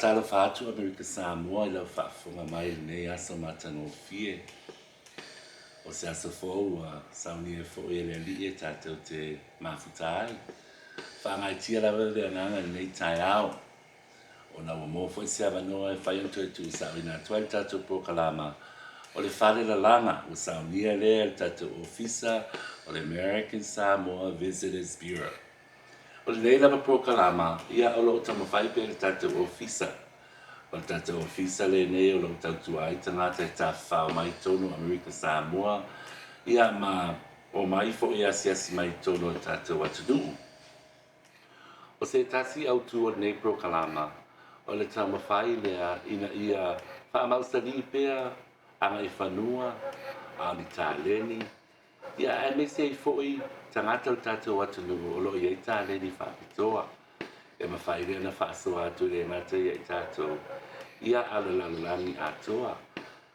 Faatalofa atu Amerika Samoa i lau faafofoga mai i lenei aso matagofie. O se aso fou ua saunia ai foi e le Alii e tatou te mafuta ai. Faagaitia lava le agaga i lenei taeao, ona ua maua foi se avanoa e fai ona toe tuusaoina atu ai le tatou polokalama o le Fale Lalaga ua saunia lea e le tatou Ofisa o le American Samoa Visitors Bureau. O lenei lava polokalama, ia o lo o taumafai pea le tatou Ofisa. O le tatou Ofisa lenei o lo o tautua ai tagata e tafafao mai totonu o Amerika Samoa, ia ma omai foi e asiasi mai i totonu o le tatou atunuu. O se tasi autu o lenei polokalama, o le taumafai lea ina ia faamausalī pea agaifanua, a o ni taleni, Ia, aemaise ai foi tagata o le tatou atunuu o lo o i ai taleni faapitoa e mafai lea ona faasoa atu e le gata ia i tatou, ia a o le lalolagi atoa.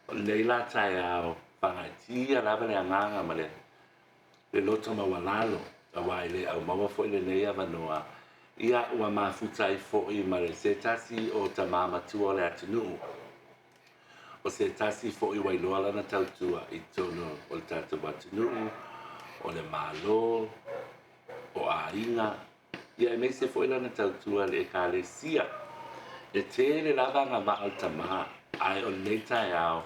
O lenei la taeao, faagaeetia lava le agaga ma le le loto maualalo, aua e le aumaua foi lenei avanoa, ia ua mafuta ai foi ma le se tasi o tama matua o le atunuu. O se tasi foi ua iloa lana tautua i totonu o le tatou atunuu, o le Malo, o aiga, ia aemaise foi lana tautua i le Ekalesia. E tele lava agavaa o le tama, ae o lenei taeao,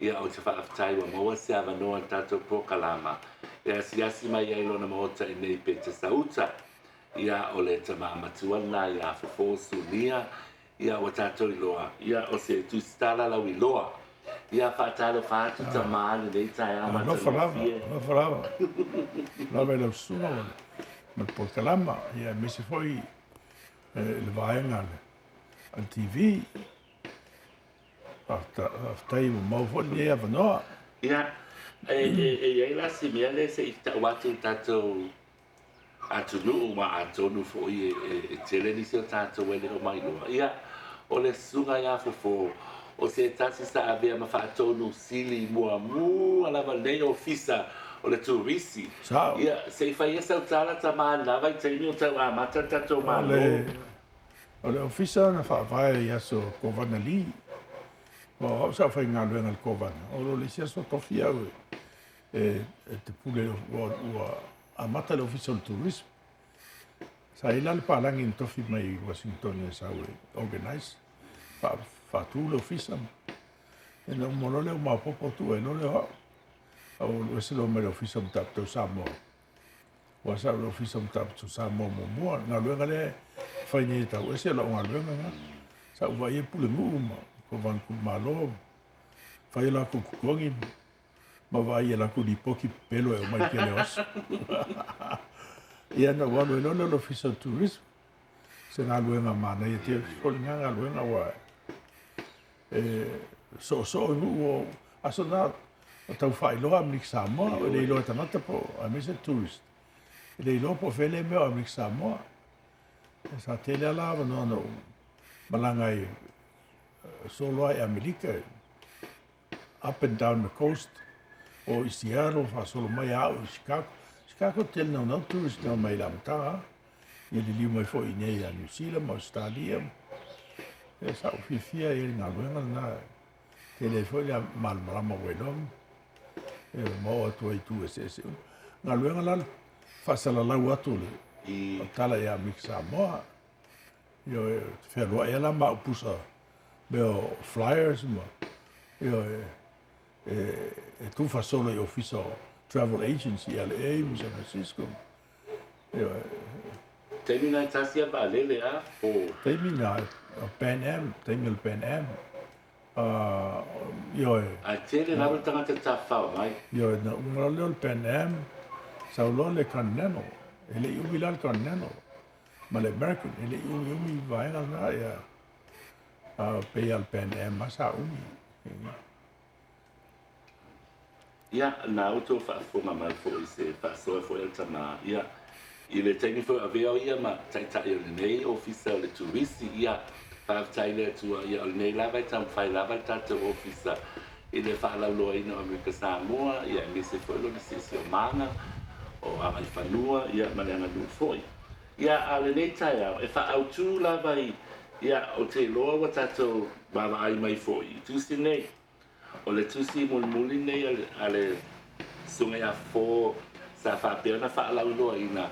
ia ou te faafetai ua maua se avanoa i le tatou polokalama e asiasi mai ai lona maota i nei Petesauta. Ia, o le tama matua lena ia Fofo Sunia, Ia ua tatou iloa, ia o se tusitala lau iloa. Ia faatalofa atu tama lenei taeao Alofa lava, matagofie. alofa lava. Lava i lau susuga ma le, ma le polokalama, ia aemaise foi eh, le vaega a le, a le TV. Faafetai ua maua foi lenei avanoa. Ia, e, e, e i ai la si mea lea se i tau atu i le tatou atunuu ma atonu foi e tele nisi o tatou e le o mailoa. Ia, o le susuga ia Fofo, o se tasi sa avea ma faatonu sili muamua lava lenei ofisa o le turisi. Sao. Ia, se i fai ia sau tala tama i lena vaitaimi o tau amata le tatou Malo. O le ofisa na faavae i aso Kovana Lee. Aua o au sa faigaluega i le Kovana, o lo le isi aso tofi au e te pule ua amata le Ofisa o le Tourism. Sa i la le palagi na tofi mai i Washington e sau e organize, faatu le ofisa. E na uma loa lea ua maopoopo atu ai loa lea o au. A ua alu ese loa mai le Ofisa o Mataupu Tau Samoa. Ua sau le Ofisa o Mataupu Tau Samoa muamua. Le galuega lea e fai nei e tau ese lau galuega lena. Sa ou vaai e pulenuu ma kovana kumalo, fai o latou totogi ma vaai i a latou lipoti pepelo e aumai i le tele o aso. Ia na ou alu ai loa lea i le Ofisa o Tourism, se galuega manaia tele foi lena galuega aua e soosoo i nuu o aso na o tau faailoa Amerika Samoa, e le iloa e tagata po o aemaise tourist, e le iloa po o fea lea mea o Amerika Samoa. Sa tele lava la avanoa na ou malaga ai solo ai i Amerika, up and down the coast o i Seattle faasolo mai a au i Chicago. Chicago tele naunau tourist na omai i le amataga ia liliu mai foi i inei ia New Zealand ma Australia. Ia sa ou fiafia i le galuega lena. Tele ai foi le malamalama ua iloa e ma oo atu ai i itu eseese uma. Galuega la le faasalalau atu o le tala ia Amerika Samoa. Ioe, fealuai lava la ma au pusa mea o flyers ma ioe, e tuufasolo i ofisa o travel agency i LA ma San Francisco. Ioe. Taimi na e tasi a vaalele a po. Taimi na o Pan Am, taimi o le Pan Am. Ioe. Ae tele lava le tagata tafafao mai. Ioe, na uma loa lea o le Pan Am, sau loa le Continental. E le i umi la le Continental ma le American, e le i umi umi vaega lena, ia. A pei lava o le Pan Am lava sa umi. Ia, na outou faafofoga mai foi i se faasoa foi a le tama, ia, i le taimi foi o avea o ia ma taitai o lenei Ofisa o le Turisi, ia, faafetai i le Atua, ia, o lenei lava e taumafai lava le tatou Ofisa i le faalauloaina o Amerika Samoa, ia, aemaise foi lona siosiomaga, o agaifanua, ia, ma le aganuu foi. Ia, a o lenei taeao, e faaautu lava i Ia, ou te iloa ua tatou vaavaai mai foi i tusi nei. O le tusi mulimuli nei a le Susuga ia Fofo sa faapea ona faalauiloaina,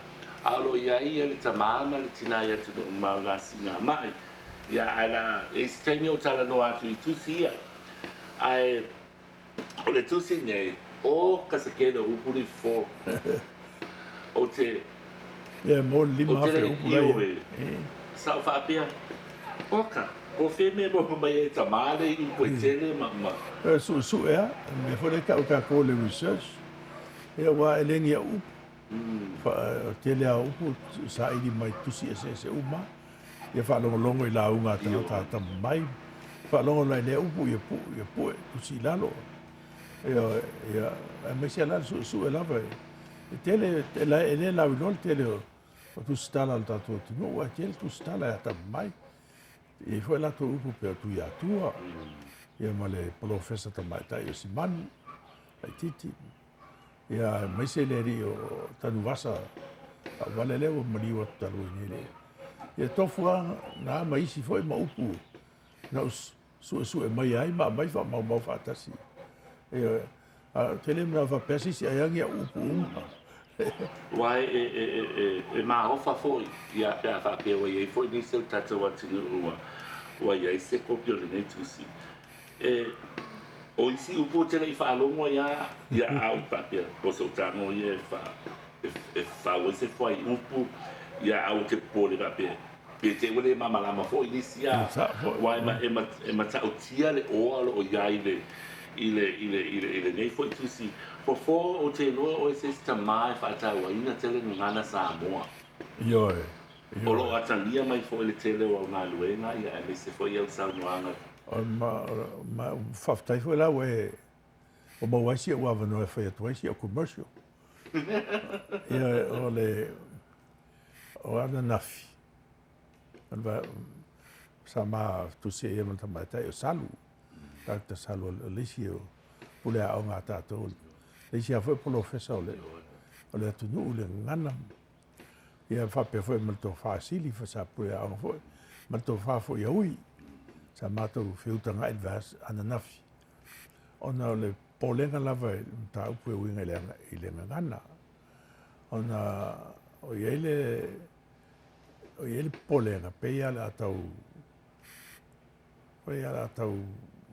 a o lo o i ai ia le tama ma le tina i atunuu mamao i la siigamai. Ia, ae la i ai se taimi ou talanoa atu i tusi ia. Ae o le tusi nei, o ka se tele o upu nei Fofo. Ou te. Ia, mo le 5,000 upu la ia. Sa ou faapea, Oka, ko fea mea e maua mai ai e tamā le iu koe tele ma, ma. E suesue a, mea foi lea e tau e tatou o le research, ia aua e le ni au upu. Fa, tele a upu saili mai tusi eseese uma, ia faalogologo i lauga a tagata atamamai, faalogo la i lea upu ia pu, ia pue tusi i lalo. Ia, ia, aemaise la le suesue lava e tele, e le lauiloa le tele o O tusitala a le tatou atunuu, ae tele tusitala e atamamai. E i ai foi latou upu pei o Tuiatua, ia ma le polofesa tamaitai o Simanu, laitiiti. Ia aemaise le alii o Tanuvasa, taavale lea ua maliu atu talu ai nei le. Ia tofu lava na ma isi foi ma upu na ou suesue mai ai ma aumai faamaumau faatasi. Ioe. A ou te le manao faapea se isi ai agi au upu uma. Aua e maofa foi ia pe a faapea ua i ai foi nisi o le tatou atunuu ua i ai se kopi o lenei tusi. E, o isi upu ou te le i faalogo ai lava, ia a ou faapea, po o sou tago ia e fa, e fau ai se fuaiupu, ia aua te popole faapea, pe te i ua le malamalama foi nisi a, aua e matautia le oa o lo o i ai i le, i le, i le, i lenei foi tusi. Fofo, ou te iloa o oe se isi tama e faatauaina tele gagana Samoa. Ioe, ioe. O lo o atagia mai foi le tele o au galuega, ia aemaise foi au saunoaga. Ma, ma faafetai foi la ua e ua maua ai si ou avanoa e fai atu ai si au commercial. Ia, o le, o ananafi, o le sa ma tusi ai ma le tamaitai o Salu, Doctor Salu o le isi o pule aoga a tatou, le isi lava foi polofesa o le, o le atunuu i le gagana. Ia faapea foi ma le tofa Sili sa pule aoga foi, ma le tofa foi a Ui, sa matou feutaga'i i le vaiaso ananafi. Ona o le popolega lava i le mataupu e uiga i le gagana, ona o i ai le, o i ai le popolega, pei lava o le a tau, pei lava o le a tau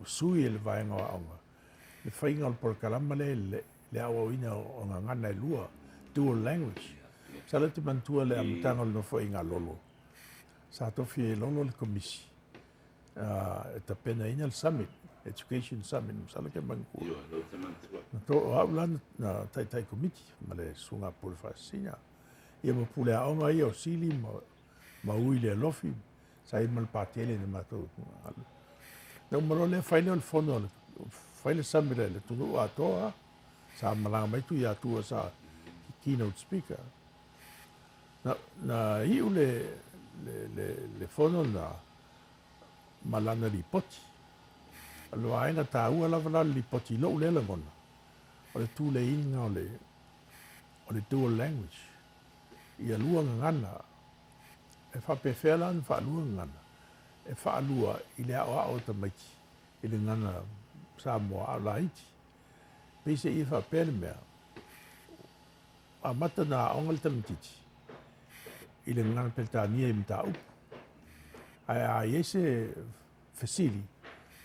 sui e le vaega o aoga le faiga o le polokalama lea i le aoaoina o gagana e lua, dual language. Masalo e te manatua le amataga o le Nofoaiga a Lolo, sa tofi e Lolo le Komisi e tapenaina le summit, Education Summit, masalo e te manatua. Na to, o au la na taitai komiti ma le Susuga Pule Faasisina. Ia ma pule aoga ia o Sili ma, ma Ui le Alofi, sa i ma le patele na matou. Na uma loa lea fai lea o le fono, fai le summit a le atunuu atoa, sa malaga mai Tuiatua sa keynote speaker. Na, na iu le, le, le, le fono na ma lana lipoti. O le vaega taua lava la o le lipoti i lou lea lagona, o le tuleiga o le, o le dual language. Ia lua gagana, e faapefea la ona faalua gagana? E faalua i le aoao o tamaiti i le gagana Samoa a o laiti. Peiseai e faapea le mea, amata ona aoga le tamaitiiti i le gagana Peretania i mataupu. Ae a i ai se fesili,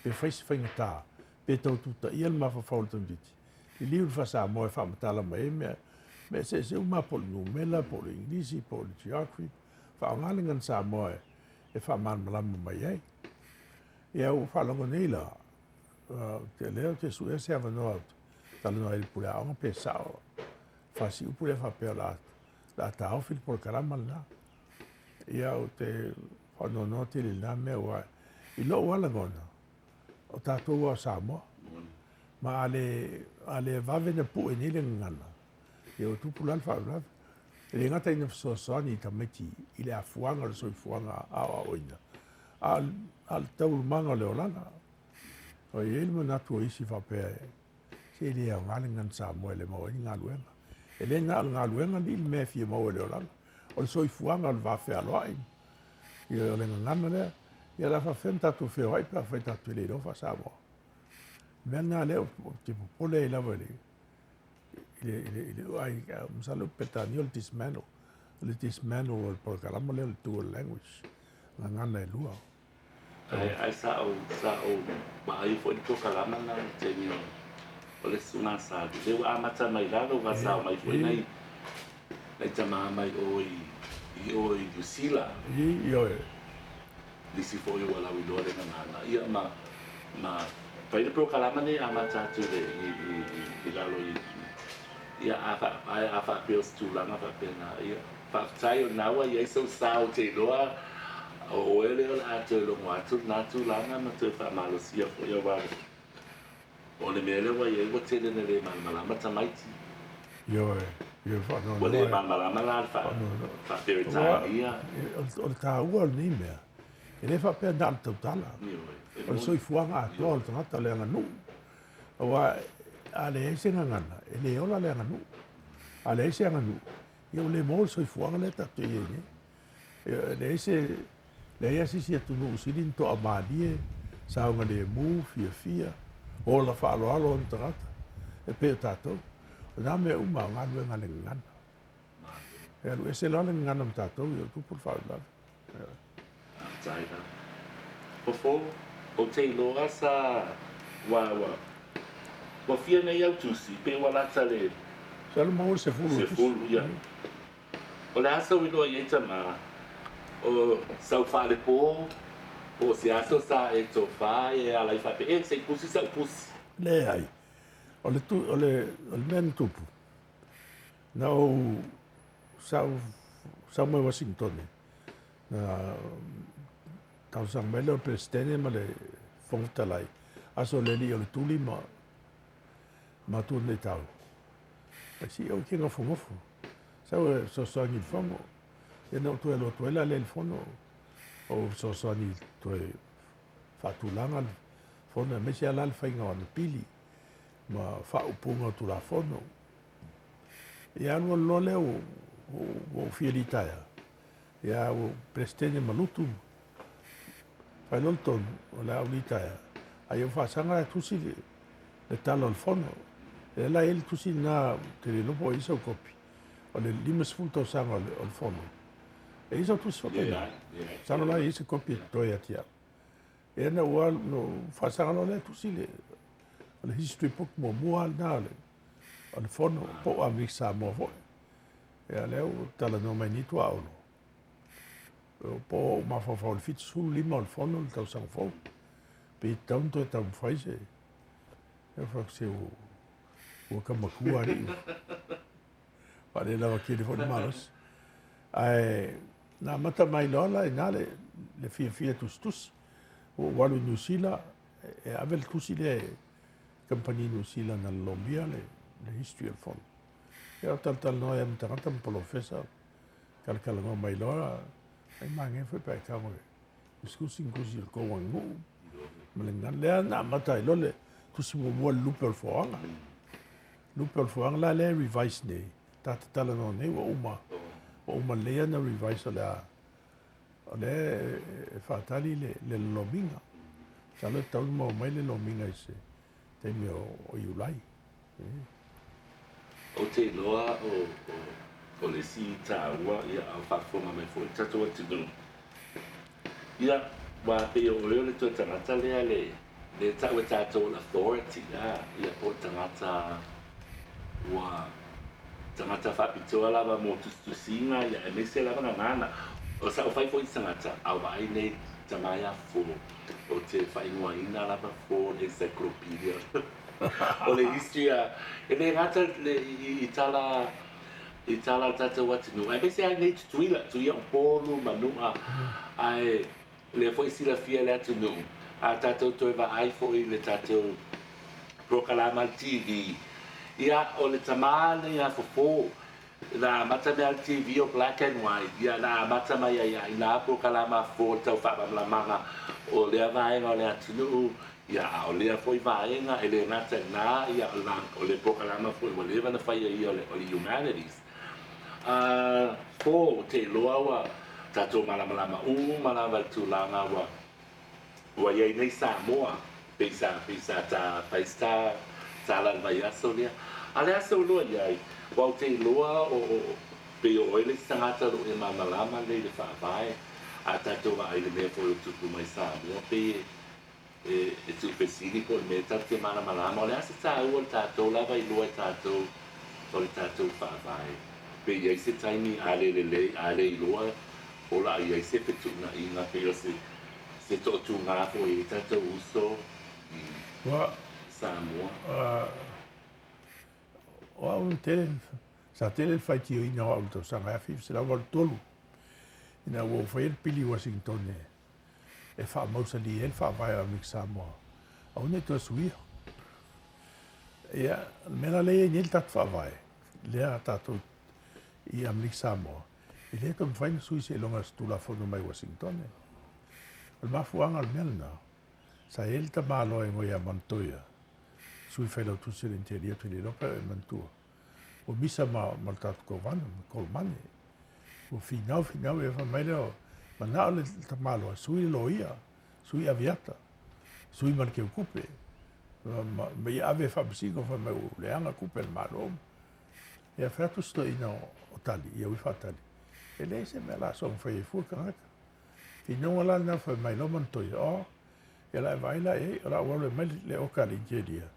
pe fai se faigatā, pe tau tutaia le mafaufau o le tamaitiiti, liliu i le faa-Samoa e faamatala mai ai mea, mea eseese uma lava, po o le numera, po o le Igilisi, po o le geography, faaaoga le gagana Samoa e faamalamalama mai ai. Ia, ua faalogo nei la, o lea ou te suea se avanoa ou te talanoa ai i le pule aoga pe sao fasiupu lea faapea o le a taofi le polokalama lena. Ia ou te faanoanoa tele i lena mea aua i lou lava lagona, o tatou lava o Samoa. Ma a le, a le vave ona pue nei le gagana, ia ua tupu la le faalavelave. E le gata ina fesoasoani i tamaiti i le afuaga o le soifuaga aoaoina, a o le taualumaga o le olaga. E i ai le manatu o isi faapea, se e le aoga le gagana Samoa e le maua ai ni galuega. E le na o le galuega alii le mea e fia maua i le olaga. O le soifuaga o le va fealoai, ia o le gagana lea. Ia o le a faapefea ona tatou feoai pe afai tatou te le iloa faa-Samoa. O le mea lena lea ou te popole ai lava i le i le i le i le ai masalo Peretania o le dismantle o le dismantle o le polokalama lea o le dual language gagana e lua. Ae sa ou sa ou vaai foi i le polokalama lena i le taimi o o le Susuga Sa lea ua amata mai lalo ua sao mai foi nai nai tama mai o i i o i Niu Sila. Ioe. Nisi foi ua lauiloa le gagana ia ma ma fai le polokalama nei amata atu i le i i i lalo i ia a fa ae a faapea o se tulaga faapena ia faafetai o lena ua i ai sou sao ou te iloa o oe lea o le a toe logo atu lena tulaga ma toe faamalosia foi aua O le mea lea ua i ai ua tele ina le malamalama tamaiti. Ioe, ioe faanoanoa. Ua le malamalama la le faa-Peretania. O le taua o lenei mea, e le faapea na o le tautala. Ioe. O le soifuaga atoa o le tagata, o le aganuu. Aua a leai se gagana, e le ola le aganuu. A leai se aganuu, ia ua le maua le soifuaga lea tatou te i ai nei. E leai se leai lava se isi atunuu sili ona toamalie, saogalemu, fiafia, ola faaaloalo ona tagata e pei o tatou. O na mea uma o galuega a le gagana. E alu ese loa le gagana ma tatou, ia ua tupu le faalavelave. Faafetai lava. Fofo, ou te iloa sa ua ua ua fia nei au tusi pe ua lata le Masalo maua le 10 o tusi. 10, ia. O le a sou iloa i ai tama? O sau faalepo po o se aso sa e tofa e ala ai faapea, E, se i pusi sau pusi. Leai. O le, tu, o le, o le mea na tupu, na ou sa ou sau mai Wasingitone, na talosaga mai lea o le Peresetene ma le Fofoga Fetalai, aso o le alii o le tuli ma matua nei tau. Ai se i ou ke nofonofo. Sau e fesoasoani i le fono. Ia na ou toe alu atu ai la lea i le fono, ou fesoasoani toe faatulaga le fono, aemaise lava la le faiga o ana pili ma faaupuga o Tulafono. Ia alu alu loa lea ua ou fia litaea, ia ua Peresetene ma Lutu, fai loa le tonu, o le a ou litaea, a ia ua faasaga e tusi le tala o le fono. Lea la e i ai le tusi lena, ou te le iloa po o i ai sau kopi, o le 50 tausaga o le fono. E i ai sau tusi faapena? Masalo la e i ai se kopi e totoe ia te au. Ia na ua alu, faasaga loa lea tusi le, o le history book muamua lena o le fono, po o Amerika Samoa foi. Ia lea ua talanoa mai nei tuaolo. Po o ou mafaufau i le 75 o le fono le tausaga fou. Pe tatau ona toe taumafai se Ia fai atu se ua ka matua alii. Faalelava tele foi le malosi. Ae na amata mai loa la i ina le fiafia tusitusi. Ua ou alu i Niu Sila e ave le tusi lea i kamupani Niu Sila na lolomia le history o le fono. Ia o talatalanoa ai ma tagata ma polofesa, talatalanoa mai loa, ai manaia foi pe a e tago e tusitusi ni tusi o le tou aganuu ma le gagana. Lea na amata ai loa le tusi muamua i le lupe o le foaga. Lupe o le foaga la lea e revise nei, ta te talanoa nei ua uma, ua uma lelei ona revise o le a, o lea e faatali le lolomiga. Masalo e tatau ona maua mai le lomiga i se taimi o Iulai. Ou te iloa o le isi taua ia a o faafofoga mai foi le tatou atunuu. Ia, aua pei o oe o le toe tagata lea le le tau e tatou o le authority, a, ia po o le tagata ua tagata faapitoa lava mo tusitusiga, ia aemaise lava gagana. O sa ou fai foi i tagata, a o vaai nei tama ia fo, ou te faaigoaina lava fo le encyclopedia o le history a, e le gata i tala i tala a le tatou atunuu, aemaise lava i nei Tutuila, Tuia Upolu ma Nu'a, ae lea foi e silafia e le atunuu, a tatou toe vaai foi i le tatou polokalama a le TV, ia, o le tama lenei a Fofo, na amata mea a le TV o black and white, ia, na amata mai ai lava i ina polokalama a Fofo i le tau faamalamalamaga o lea vaega o le atunuu, Ia, a o lea foi vaega, e le gata i lena, ia, o le polokalama foi ua leva ona faia ia o le Humanities. A, po, ou te iloa ua tatou malamalama uma lava i le tulaga ua Ua i ai nei Samoa, pei sa, pei sa ta fai se ta tala i le vaiaso lea. A o le aso loa i ai, aua ou te iloa o, o, pei o oe le isi tagata o lo o e malamalama lelei i le Faavae, a tatou vaai i le mea foi o tupu mai Samoa, pei e, e, e tuufesili po o le mea tatou te malamalama. O le a se taua o le tatou lava iloa e tatou o le tatou Faavae? Pe i ai se taimi a le lelei, a le iloa o le a i ai se fetuunaiga, pei o se, se toatuga foi i ai tatou uso i Ua, Samoa. O au na tele, sa tele le faitioina o au i le tausaga e 1983, ina ua ou faia le pili i Washington e faamausali ai le faavae o Amerika Samoa, aua ne i toe suia. Ia, o le mea la lea e i ai nei le tatou faavae, lea a tatou i Amerika Samoa, e le toe mafai ona sui seiloga o se Tulafono mai Washington. O le mafuaaga o le mea lena, sa i ai le tamaloa e igoa ia Montoya, sui failautusi o le Interior, ou te le iloa pe o e manatua. Ua misa ma, ma le tatou kovana, ma kolomane. Ua finau, finau, ia fai mai lea, manao le tamaloa, sui le loia, sui aviata, sui ma le keukupe. Ma, ma, ma ia ave e faamasino, fai mai ua leaga kupe a le Malo. Ia fai atu si toeaina o Tali, ia ui faatali. E leai se mea la soona fai ai fua tagata. Finauga la lena fai mai loa Manatoia, oh, ia la e vaai la i ai, o la ua alu e aumai le oka a le Inikelia,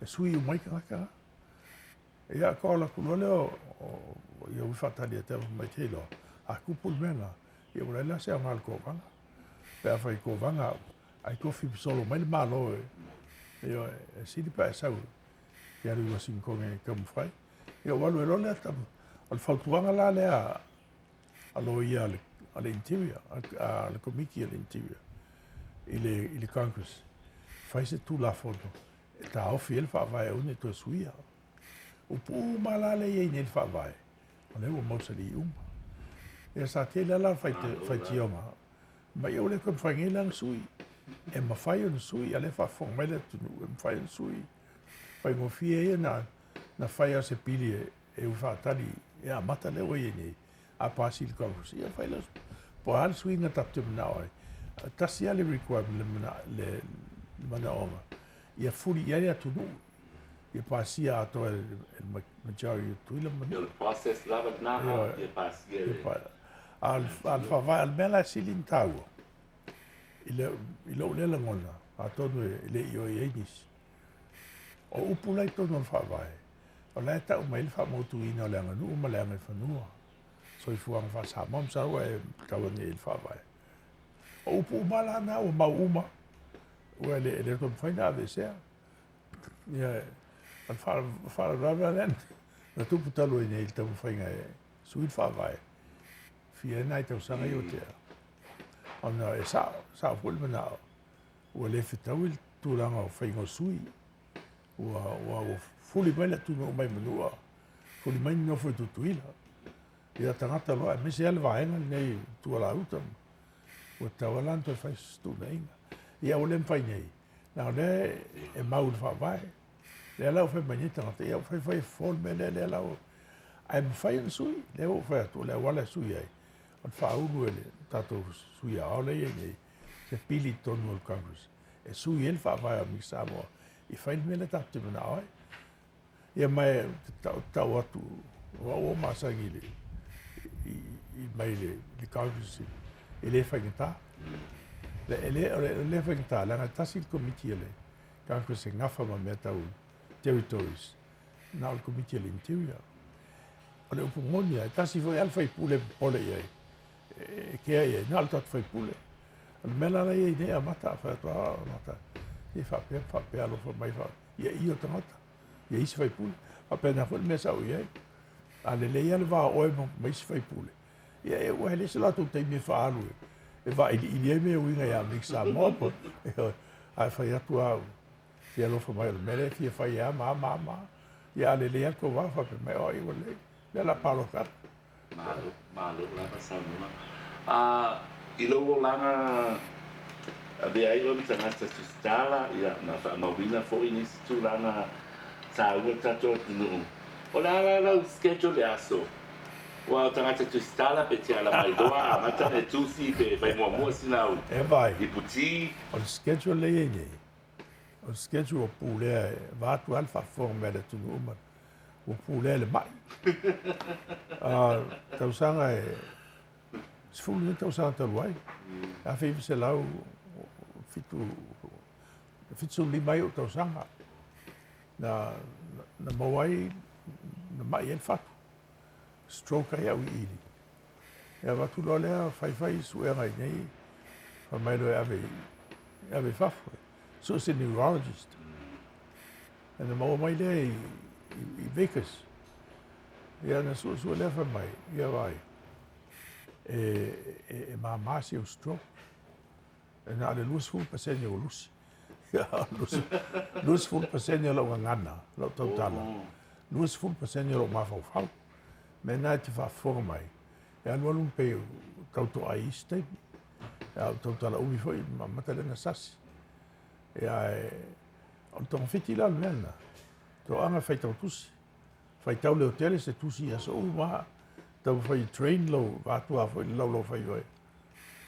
e sui uma ai tagata la. Ia, call atu loa lea o ia ui faatali ia te au, fai mai, te iloa, a tupu le mea lena, ia ua leai la se aoga o le kovana. Pe a fai kovana au, ai tofi solo mai le Malo e, ioe, e sili pe a e sau e alu i Washington e taumafai. Ia ua alu ai loa lea tama. O le fautuaga la lea a loia a le Interior, a le Komiti a le Interior i le Congress, fai se Tulafono e taofi ai le faavae aua ne i toe suia. Upu uma la lea e i ai nei le faavae, o lea ua mausali uma. Ia sa tele lava la faitioga Ma ia ua le toe mafai nei la ona sui. E mafai ona sui, a o lea e faafofoga mai le atunuu, e mafai ona sui. Faigofie ia na, na fai lava se pili e, e faatali e amata lea ua i ai nei, a pasi i le Congress, ia fai lea, po o a le suiga tatou te manao ai. Tasi lava le requirement, le, mana, le, le manaoga, ia fuli i ai le atunuu, ia pasia atoa e le majority o Tutuila ma Manua. O le process lava lena, ia pasia e le... A o le faavae, o le mea la e sili ona taua, i lou lea lagona, atonu e le i o i ai nisi, o upu la i totonu o le faavae, o la e tau mai ai le faamautuina o le aganuu ma le agaifanua, soifuaga faa-Samoa, masalo ua e tau ane i le faavae. O upu uma la na ua mau uma, ua le toe mafai ona aveesea. Ia, o le faalavelave la lea na tupu talu ai nei i le taumafaiga e sui le faavae, fia ai nai tausaga ia ua tea. Ona e sao, sao foi le manao, ua le fetaui le tulaga o faiga o sui. Ua, ua, ua fuli mai le atunuu mai Manua, fuli mai nofo i Tutuila. Ia tagata loa, aemaise lava le vaega lenei Tualauta. Ua tatau lava la ona toe fai se fetuunaiga. Ia ua le mafai nei, leaga o lea e mau i le faavae. Lea la ua fai mai nei tagata, ia ua fai fai e fofo le mea lea, lea la ua... Ae mafai ona sui, lea ua ou fai atu, o le auala e sui ai, o le faaulu e le tatou sui aoao lea e i ai nei, se pili i totonu o le Congress, e sui ai le faavae o Amerika Samoa, i fai le mea lea tatou te manao ai. Ia ma e tau atu, o au ua masani i le, i, mai le, le Congress, e le faigata. E le, o le, le faigata, leaga e tasi le komiti a le Congress e gafa ma mea tau territories, na o le komiti a le Interior. O le upu moni lava, e tasi foi lava le faipule e popole i ai, e kea i ai, na o le tatou faipule. O le mea la la i ai nei, amata a fai atu, a, amata, e faapea, faapea, alofa mai, faapea, ia i o tagata, ia isi faipule. Faapena foi le mea sa ou i ai. A lelei lava le va o oe ma isi faipule, ia e ua hele se latou taimi e faaalu e vailiili ai mea e uiga ia Amerika Samoa. Ae fai atu au, fia alofa mai o le mea lea e fia fai e a ma a ma a ma. Ia a lelei lava le tou va, faapea mai, oi ua lelei, lea o le a palota atu. Malo, malo lava saunoaga. A, i lou olaga avea ai oe ma tagata tusitala, ia, ma faamauina foi nisi tulaga taua i le tatou atunuu. O le a la lau schedule i le aso? Ua o tagata tusitala pe te ala mai loa amata ona e tusi pe fai muamua sina au E vaai, iputi. O le schedule lea e i ai nei, o le schedule ua pulea e vaeatu lava le faafofoga mai a le atunuu uma, ua pulea e le mai. Tausaga e 15 tausaga talu ai, 1975 ai ou tausaga, na, na maua ai, na mai ai le fatu, stroke ai au i ili. E avatu loa lea, fai fai suega i nei, fai mai loa e ave i, ave i fafo, sue se neurologist. E na maua mai lea i, i, i Vegas. Ia na suesue lea fai mai, ia vaai, e, e, e māmā si au stroke. E na o le 20% ua lusi. 20% o lau gagana, lau tautala, 20% o lou mafaufau. Mea na e te faafofoga mai, e alualu ma pei tau toa i isi taimi. A o tautala umi foi ma amata lea na sasi. Ia, e, o le togafiti la o le mea lena. Toaga faitau tusi. Faitau le hotele se tusi i aso uma, taumafai e train lou vatua foi le laulau faiva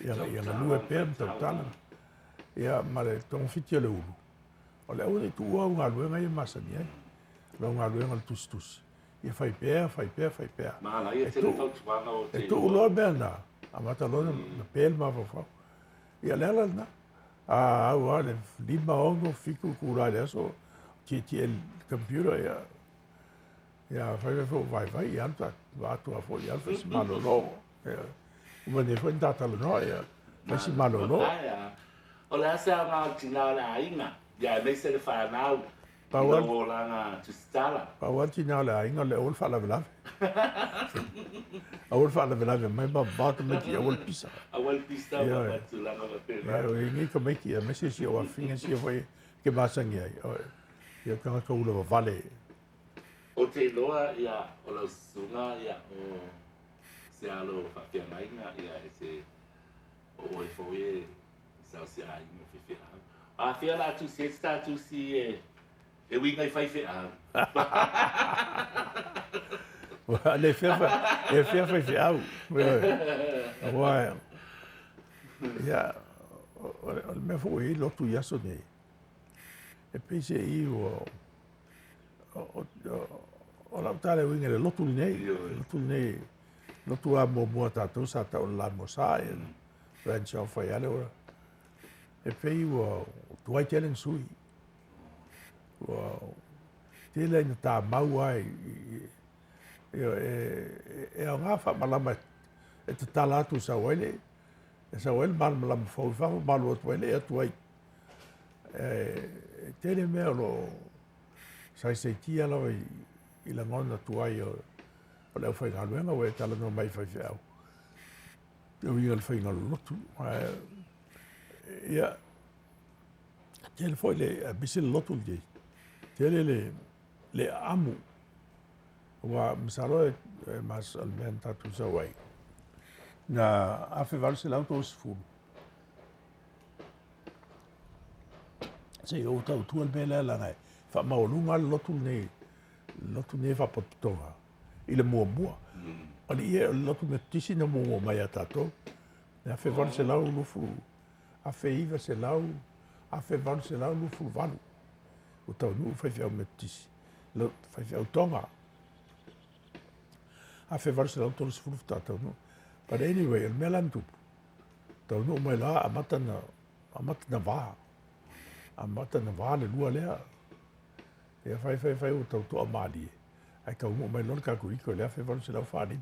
ia, ia galue pea ma tautala. Ia, ma le togafiti o le ulu, o le aua ne i tuua au galuega ia masani ai. Lau galuega o le tusitusi, ia fai pea, fai pea, fai pea. Manaia tele fautuaga o te. E tuu loa mea na, amata loa na pe le mafaufau. Ia, le ala lena. A au lava le 5, 6, 7 itula i le aso, tietie i le computer, ia, ia fai fai foi vaivai, ia alu ta vaatu foi, ia alu fai si malolo. Ia, uma nei foi na ta talanoa, ia, fai si malolo. O le a se aoga o le tina o le aiga, ia aemaise le fanau i lou olaga tusitala? Pau lava le tina o le aiga o le aua le faalavelave. Aua le faalavelave mai ma vavao tamaiti, aua le pisa. Aua le pisa ma tulaga faapena. Ia, e nei tamaiti, aemaise si ou afafine sia foi e te masani ai. Ia tagata ula vavale. Ou te iloa ia o lau susuga ia o se alo faafeagaiga ia e te o oe foi e sau se aiga faifeau. A fea la tusi ai se ta tusi e e uiga i faifeau. Le fea e fea faifeau. Aua ia o le mea foi e i lotu i aso nei. E pei se i ua o lau tala e uiga i le lotu lenei, lotu lenei, lotu a muamua tatou sa tau o le Lamosa, ia branch off Faiale, e pei ua tuai tele na sui. Ua tele ina tamau ai e aoga faamalama e tatala atu sau ai le e sau ai le malamalama fou i fafo ma alu atu ai le atu ai. E tele mea o lo o saisaitia lava i lagona tuai o le aufaigaluega ua e talanoa mai i faifeau. E uiga i le faiga o le lotu. Ia, tele foi le, aemaise le lotu lenei, tele le, le aamu. Aua masalo e, e mas, o le mea na tatou sau ai, na 1830, se i ou tautua le mea lea leaga e faamaualuga le lotu lenei, le lotu lenei faapotopotoga i le muamua. O le ia o le lotu Metotisi na muamua mai ia tatou. E 1820, 1900, 1828. Ua taunuu faifeau Metotisi, faifeau Tonga. 1830 faatoa taunuu. But anyway, o le mea la na tupu, taunuu mai loa amata na, amata na va. Amata na va le lua lea. Ia fai fai fai ua tau toamalie. Ae taunuu mai loa le Katoliko i le 1845.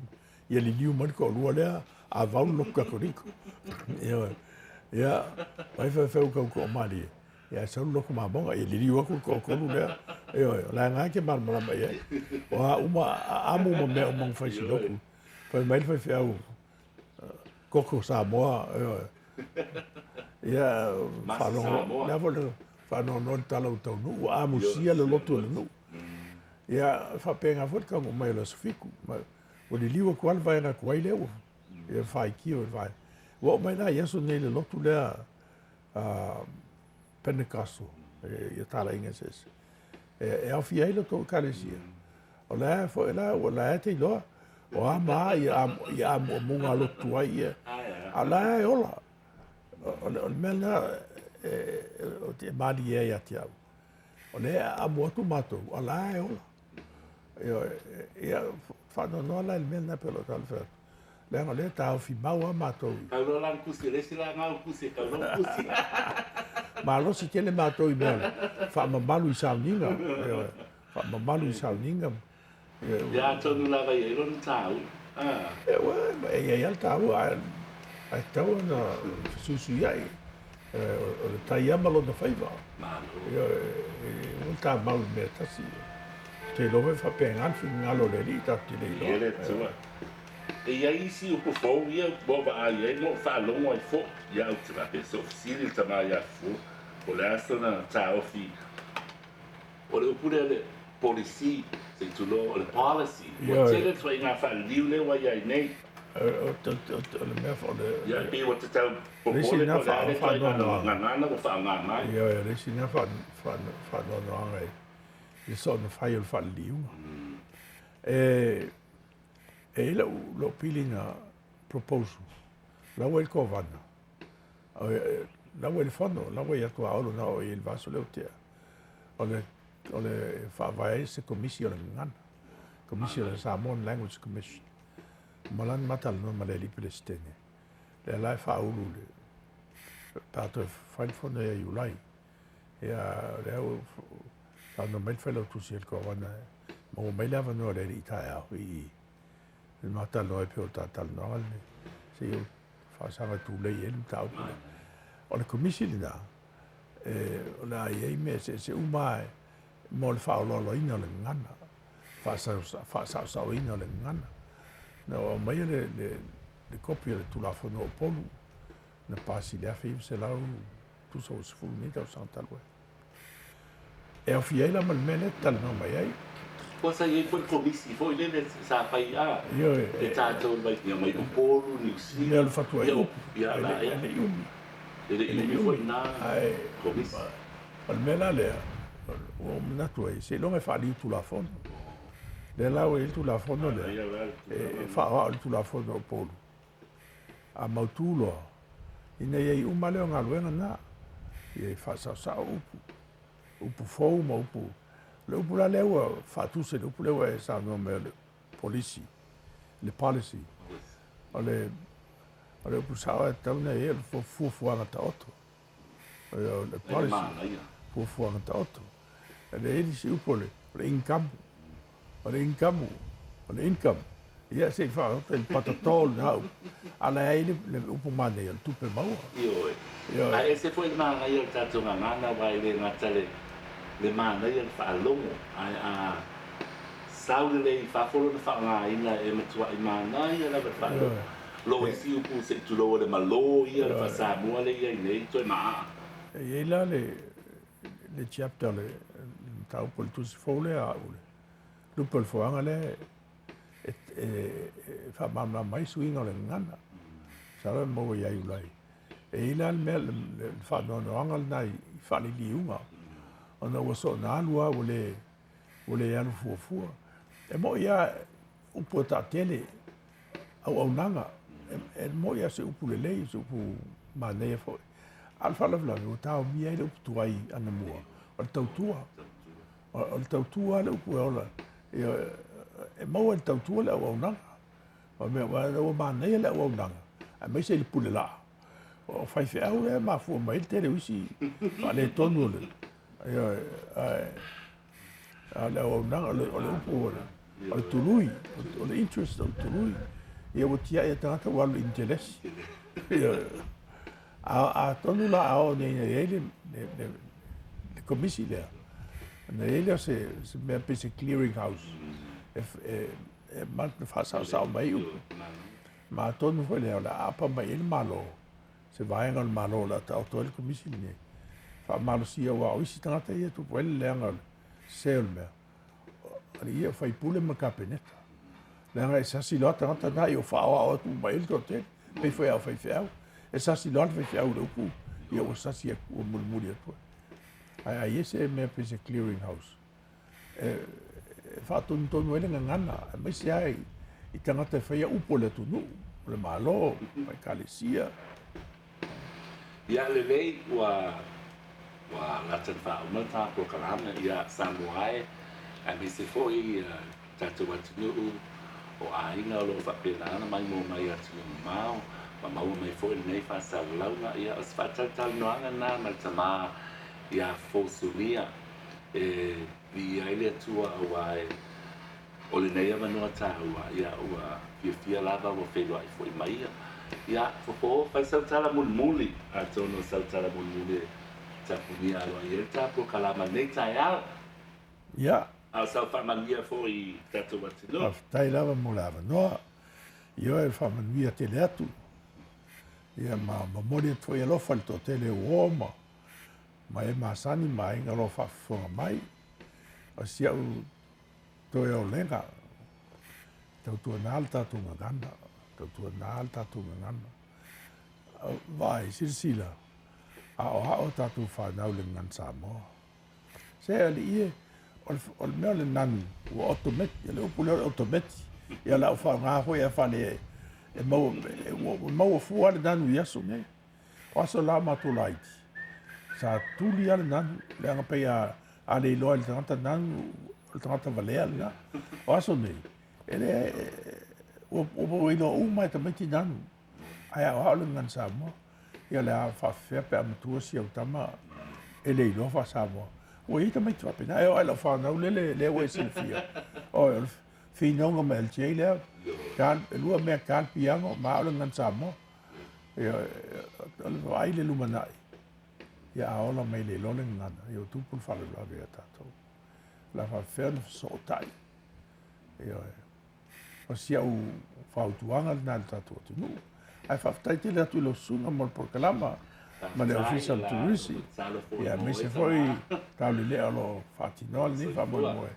Ia liliu mai le toalua lea, a vau le lotu Katoliko. Ia, ia fai fai fai ua tau toamalie. Ia ae sau le lotu mamoga, ia liliu atu le toatolu lea. Ioe, o la e ke malamalama i ai. O a uma, amu ma mea uma na fai si lotu. Fai mai le faifeau, koko Samoa, ioe. Ia, faalogo, lea foi le faanoanoa le tala ua taunuu, ua amusia le lotu o le nuu. Ia, faapena foi le taunuu mai o le aso Fitu. Ua liliu atu lava le vaega tuai lea ua ia faitio i le vaega. Ua oo mai la i aso nei le lotu lea Pentecostal, ia talaiga eseese. E aofia ai le tou ekalesia. O la foi la, ua la e te iloa. O a ma a ia amuamuga a lotu tuai ia. A o la e ola. O le mea lena e malie ai ia te au. O lea e aamo atu matou, a o la e ola. Ioe, ia, faanoanoa la i le mea lena pei o lau tala fai atu. Leaga o lea e taofi mau lava matou i. Tau loa la le tusi, e le isi la na au tusi e tau loa le tusi. Malosi tele matou i mea o le faamamalu i sauniga, ioe, faamamalu i sauniga. Ia atonu lava e i ai lona taua. Ua e i ai lava le taua ae ae tatau ona fesuisuiai. O le tai lava ma lona faiva. Malo. Ioe, aua le tamau i le mea e tasi. Ou te iloa foi e faapena le finagalo o le Alii tatou te le iloa. Ia le Atua. E i ai isi upu fou ia ua ou vaai ai ma ou faalogo ai foi. Ia ou te faapea se i ou fesili i le tama ia Fua, po o le a sona taofi. O le upu lea o le policy, se i tulou, o le policy. Ua tele le ituaiga faaliliu lea ua i ai nei. O le mea foi o le... Ia, e pei ua te tau popole po o le a le ituaiga gagana ua faaaoga mai. Ioe, o le isi lena faanoanoaga i le soona fai o le faaliliuga. E i ai lou piliga proposal, la ua i le Kovana, la ua i le Fono, la ua i atu a Olo na oo i ai i le vaiaso lea ua tea. O le, o le faavae ai se Komisi o le Gagana, Komisi o le Samoan Language Commission. Ma lana ma talanoa ma le alii Peresetene, lea la e faaulu le, pe a toe fai le fono ia Iulai. Ia, lea ua saunoa mai le Failautusi a le Kovana, maua mai le avanoa o le alii taeao i i, le ma talanoa ai pei o le ta talanoaga lenei, se i ou faasaga tulei i ai le mataupu lea. O le Komisi lena, o le a i ai mea eseese uma lava mo le faaolooloina o le gagana, faasaosaoina o le gagana. Na ou aumaia le kopi o le Tulafono o Upolu na pasi i le 1900 tusa ua 10 nei tausaga talu ai. E aofia ai la ma le mea lea e te talanoa mai ai. Ua sa i ai foi le komisi foi lele sa fai a e tatou mai ia mai Upolu, Niu Sila. Mea o le fatuai upu. Ia la ea. E le i umi. E le i umi foi lena komisi. O le mea la lea, ua ou manatu ai, seiloga e faaliu Tulafono. Lea la ua i ai le Tulafono lea, e faaoao i le Tulafono o Upolu. A mautu loa, ina ia iu uma lea o galuega na, ia e faasaosao upu, upu fou ma upu. O le upu la lea ua faatusa i le upu lea ua e saunoa mai o le polisi, le policy. O le, o le upu sao e tatau ona i ai o le fuafuaga taoto. O le policy, fuafuaga taoto. E leai nisi upu o le, o le income, o le income, o le income. Ia se i faaota i le patatō lena upu. A o la e ai le upu manaia o le tupe maua. Ioe. Ioe. Ae ese foi le manaia o le tatou gagana aua e le gata le le manaia o le faalogo ae a sau lelei i fafo lona faaaogaina e matuai manaia lava le faalogo. Ioe. Lo isi upu se i tulou o le malo ia o le faa-Samoa lea e i ai nei toe maaa. E i ai la le le chapter o le mataupu o le tusi fou lea a au, le lupe o le foaga lea e faamalamalama ai suiga o le gagana. Masalo e maua ia Iulai. E i ai la le mea, le faanoanoaga lena i faaliliuga, ona ua soona alu lava ua le alu fuafua. E moni lava upu e taatele, auaunaga, e moni lava o se upu lelei, o se upu manaia foi, a o le faalavelave ua taomia ai le upu tuai anamua, o le tautua. O le tautua lava le upu e ola, e maua i le tautua le auaunaga. O le mea, ua manaia le auaunaga, aemaise i le pule laa. O faifeau lea e mafua mai ai le tele o isi faaletonu o le, ioe, ae a o le auaunaga, o le upu o le tului, o le interest o le tului. Ia ua tiai e tagata ua alu i intelesi. Ioe. Atonu la a oo nei ina i ai le komisi lea, ona i ai lea o se mea pei se clearing house e faasaosao mai ai upu. Ma atonu foi lea o le a aapa mai ai le Malo, se vaega o le Malo o le a taoto ai le komisi lenei, faamalosia aua o isi tagata ia e tupu ai le leaga o le sese o le mea, o alii ia o faipule ma le Kapeneta. Leaga e sasi loa tagata na ia ua faaoao atu uma i ai le toatele, pei foi a o faifeau. E sasi loa le faifeau i le upu, ia ua sasi atu, ua mulimuli atu ai. Ae a i ai se mea pei se clearing house, e faatonutonu ai le gagana, aemaise lava i i tagata e faia upu o le atunuu, o le Malo, ma Ekalesia. Ia lelei ua ua lata ona faauma le ta polokalame ia Samoa e, aemaise foi ia tatou atunuu o aiga o lo o faapena ona maimoa mai i atunuu mamao ma maua mai foi lenei faasalalauga. Ia o se faatalatalanoaga lena ma le tama ia Fofo Sulia e viia ai le Atua aua e O lenei avanoa taua, ia, ua fiafia lava ua feiloai foi ma ia. Ia, Fofo, fai sau tala mulimuli, atonu o sau tala mulimuli e tapunia aloaia ai le ta polokalama i lenei taeao. Ia. A o sau faamanuia foi i tatou atunuu. Faafetai lava mo le avanoa. Ioe, faamanuia tele atu. Ia, ma momoli atu foi alofa i le toatele o uo ma, ma e masani ma aiga o lo o faafofoga mai. O si au Toe olega, tautuana le tatou gagana, tautuana le tatou gagana. Vaai, silasila, aoao tatou fanau i le gagana Samoa. Se alii e, o le mea o le nanu, ua otometi, o le upu lea o le otometi. Ia o le a ou faaaoga foi a fale e maua, ua maua fua le nanu i aso nei. O aso la matou laiti, sa tuli lava le nanu, leaga pei a a le iloa e le tagata nanu, o le tagata valea lena. O aso nei, e le, ua, ua iloa uma e tamaiti nanu, ae aoao le gagana Samoa. Ia o le a faafefea pe a matua si au tama e le iloa faa-Samoa. Ua i ai tamaiti faapena, e oo lava i lau fanau lele, lea ua e silafia. Oi, o le finauga ma LTA lea, e lua mea, ta le piano ma ao le gagana Samoa. Ia, o le vaai i le lumanai, ia a ola mai le iloa le gagana, ia ua tupu le faalavelave ia tatou. O le a faapefea ona fesootai. Ioe. O si au fautuaga lena i le tatou atunuu. Ae faafetai tele atu i lau susuga mo le polokalama ma le Ofisa o le Turisi. Ia, aemaise foi taulelea o lo o faatinoa lenei faamoemoe.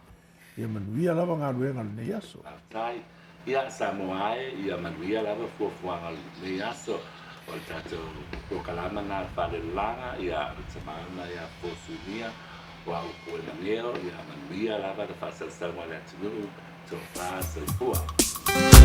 Ia manuia lava galuega o lenei aso. Faafetai. Ia, Samoa e, ia manuia lava fuafuaga o lenei aso. O le tatou polokalama lena o le Faalelolaga, ia, o le tama lena ia Fofo Sunia, o au upu e maneo, ia manuia lava le faasausauga a le atunuu. Tofa soifua.